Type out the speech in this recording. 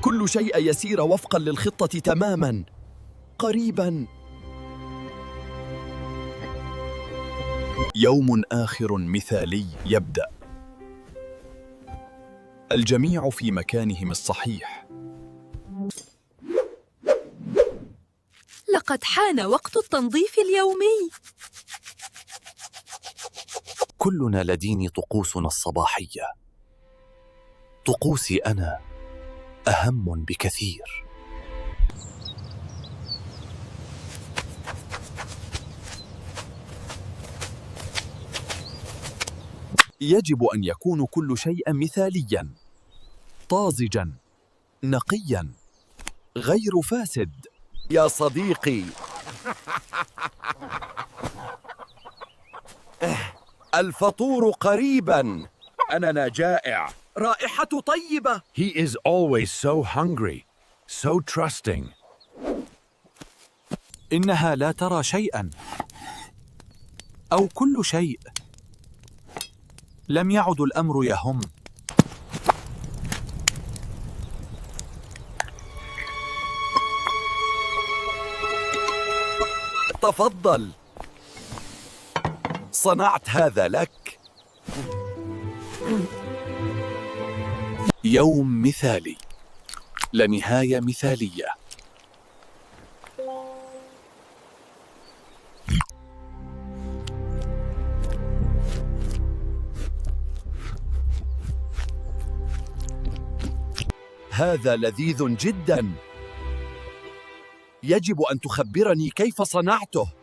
كل شيء يسير وفقاً للخطة تماماً. قريباً. يوم آخر مثالي يبدأ. الجميع في مكانهم الصحيح. لقد حان وقت التنظيف اليومي. كلنا لدينا طقوسنا الصباحية. طقوسي أنا أهم بكثير. يجب أن يكون كل شيء مثالياً، طازجاً، نقياً، غير فاسد. يا صديقي، الفطور قريباً. أنا جائع. رائحة طيبة. He is always so hungry, so trusting. إنها لا ترى شيئاً أو كل شيء. لم يعد الأمر يهم. تفضل، صنعت هذا لك. يوم مثالي، لنهاية مثالية. هذا لذيذ جداً. يجب أن تخبرني كيف صنعته.